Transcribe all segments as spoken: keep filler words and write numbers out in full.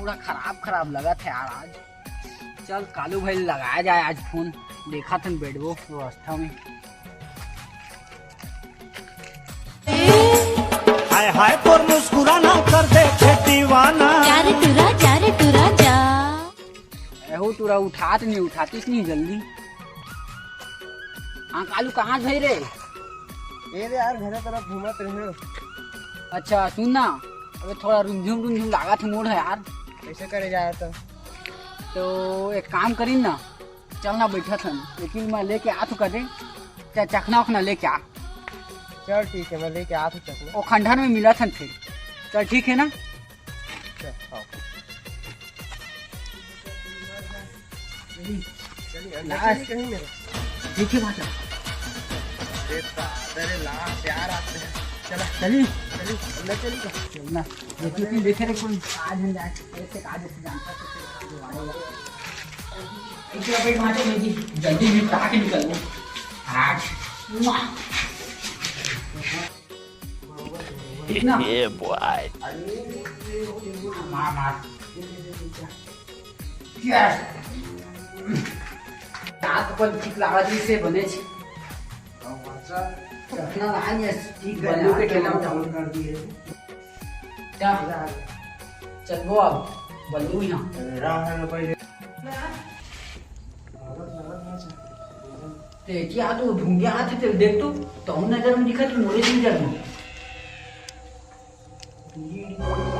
पूरा खराब खराब लगत हे यार आज। चल कालू भाई लगाया जाए आज फोन, देखत हन बैठबो व्यवस्था में। हाय हाय तोर मुस्कुराना कर दे दीवाना। जा रे टुरा, जा रे टुरा, जा। एहो टुरा उठात नहीं, उठातीस नहीं जल्दी। हाँ कालू कहाँ भाई रे? ए रे यार, घरे तरफ घूमत रहे। अच्छा सुन ना, अबे थोड़ा रुमझुम रुमझुम लागत हे मोड़ हे यार। कैसे करे जाए तो? तो एक काम करी ना, चल ना बैठत हन, लेकिन मैं लेके आत हूँ कदे, चाहे चखना उखना लेके आ। चल ठीक है, मैं लेके आत हूँ चखना। ओ खंडहर में मिलत हन फिर। चल ठीक है ना? चल, आओ। चलिए, अंदर लाश। चलिए कहीं मेरे। देखिए वहाँ चल। अरे दादा रे, लाश यार आते हैं। चला। चलिए। चलिए, अंदर चलिए। चल ना। देखिए, तुम देखे रहे कोई आज हम जाए, कैसे आज ऐसे जानता तो फिर आज जो आएगा। इसे भाई वहाँ चल, जल्दी निपटा के निकल लो। आज। मुआ। Yeah, boy। मार, मार। Yes। दांत पर ठीक लगा दी से बने छी। कितना लाल ये ठीक बल्लू के ठेला में डाउन कर दिए। क्या? चल वो अब बल्लू यहाँ। राह है पहले। ते क्या तू ढूंढे हाथ तेरे देख तू, तो हम नजर में दिखा तू मोरे नजर में।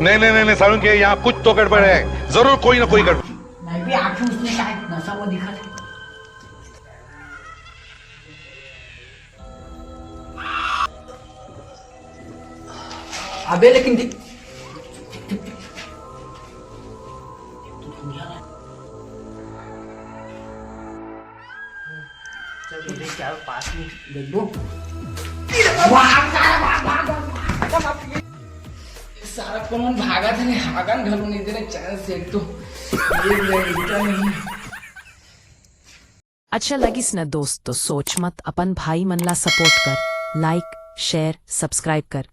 नहीं, नहीं, नहीं, नहीं, सारुण के यहाँ कुछ तो गड़बड़ है, जरूर कोई ना कोई गड़बड़। मैं भी आंखें उसने शायद नशा वो दिखा था। अबे लेकिन दि- चल, तो देख यार, पास में। गड्डू। भाग, सारा भाग, भाग, भाग, भाग, भाग। ये सारा कौन भागा था रे? हागन घलो नहीं दे रहे, चैन से एक तो। ये ले, इतना नहीं। अच्छा लगिस न दोस्त, तो सोच मत, अपन भाई मन ला सपोर्ट कर, लाइक, शेयर, सब्सक्राइब कर।